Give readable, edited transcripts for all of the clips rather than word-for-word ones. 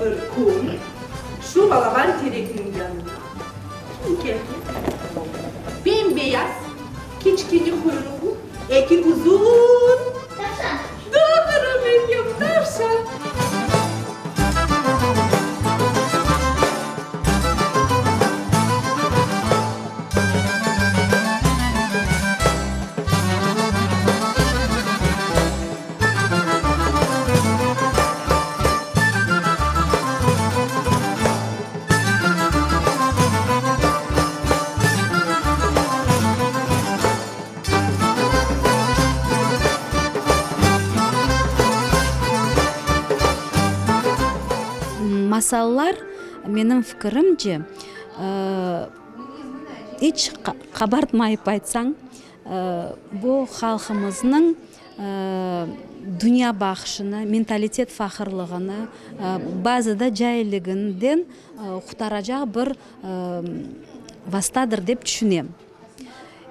bir kün şu balaban terekniñ yanına kim kelgen? Bem-beyaz, kiçkene quyruqlı, eki uzun. Tavşan. Doğru, Meryem, tavşan. Masallar, menim fikirimce, iç qabartmayıp aytsañ, bu halqımıznıñ dünya baqışını, mentalitet faqırlığını, bazıda cailliginden qurtaracaq bir vastadır dep tüşünem.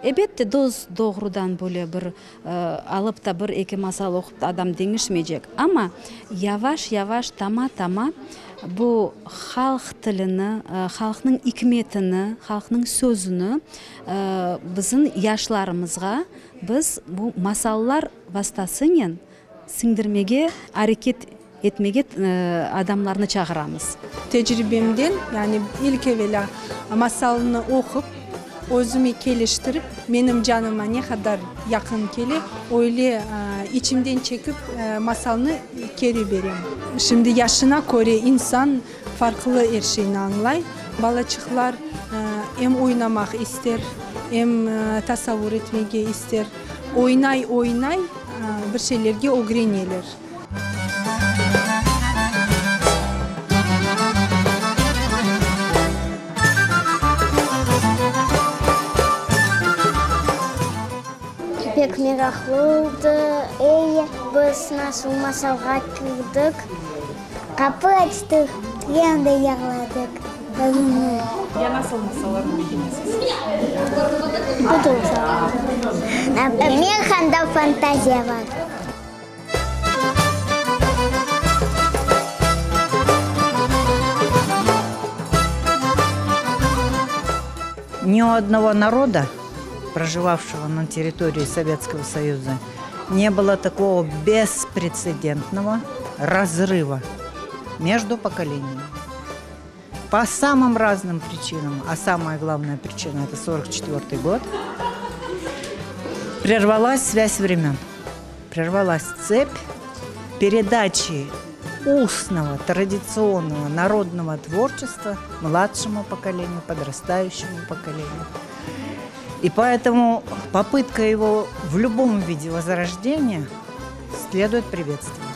Ebette, dos-doğrudan böyle bir alıp da bir-eki masal oqup da adam deñişmeycek, amma yavaş-yavaş, tama-tama bu halq tilini, halqnıñ ikmetini, halqnıñ sözüni bizim yaşlarımızğa biz bu masallar vastasınen siñdirmege areket etmege adamlarnı çağıramız. Tecribemden, yani ilk evelâ masalnı oqup, özüme keliştirip, menim canıma ne qadar yaqın kele, öyle içimden çekip masalnı keri berem. Şimdi yaşına köre insan farqlı er şeyni añlay. Balaçıqlar em oynamaq ister, em tasavur etmege ister. Oynay-oynay bir şeylerge ögreneler. Pek meraqlı oldı. Ey, biz nasıl masalğa kirdik. Qapı açtıq, tren de yağladıq. Ya nasıl masallarnı begenesiz? Bütün masallarnı. Men anda fantaziya bar. Ни у одного народа, проживавшего на территории Советского Союза, не было такого беспрецедентного разрыва между поколениями. По самым разным причинам, а самая главная причина – это 44 год, прервалась связь времен, прервалась цепь передачи устного, традиционного, народного творчества младшему поколению, подрастающему поколению. И поэтому попытка его в любом виде возрождения следует приветствовать.